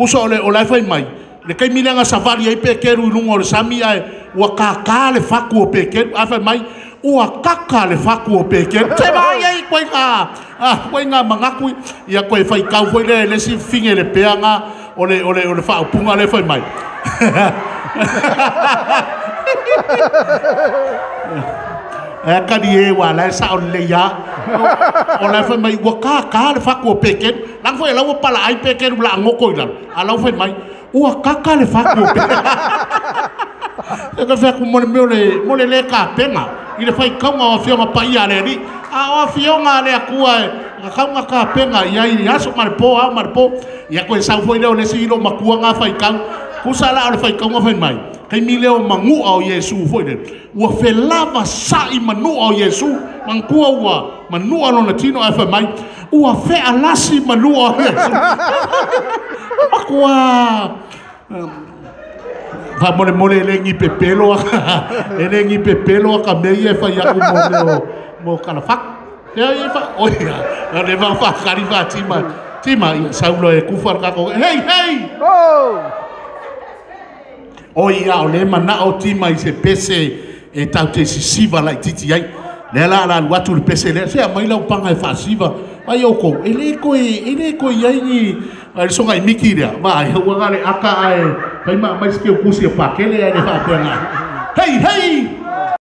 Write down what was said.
Kusa o le o la e fai mai, le taimi lea na savali ai Peteru i luga o le sami ae ua kākā le fatu o Peteru, ae fai mai, ua kaka le fatu o Peteru. Se vaai ai ituaiga, ituaiga manatu ia toe faitau foi lea e le isi fine le pea na o le o le o le faaupuga lea fai mai. E kali e ua la e sao lelei lava. O la e fai mai ua kākā le fatu o Peteru. Leaga foi o la ua palaai Peteru o le a goto i lalo, a o la ua fai mai, ua kaka le fatu o Peteru. E fai atu mo le mea o le, mo le lē tapena i le faitauga o Afioga Paia a le Alii. A o Afioga a le Atua e tatau ona tapena i ai i aso ma le po, ao ma le po. Ia toe sau foi lea o le isi loomatua na faitau. Tusa la o le faitauga fai mai, taimi lea o manua o Iesu foi lele, ua felavasai manua o Iesu, manatua ua manua lona tino ae fai mai, ua fealasi manua o Iesu. Matua faamolemole e le ni pepelo e le ni pepelo a ka mea ia e fai atu mo mea o mo kalafatu. Ia ia fa oi ia le va fa kari fa tima tima ia saulo e kufa le kako. Hei hei. Oh! O ia o le manao tima i se pese e tau te sisiva laitiiti ai. Lea la la alu atu le pese lea, se aumai lau paga e faasiva. Vai oukou, e le toe, e le toe i ai ni, ai le soga i miki lea. Vaai, ua na le aka ae fai ma aumai se keukusi a Pakele ae le faapea na. Hei, hei!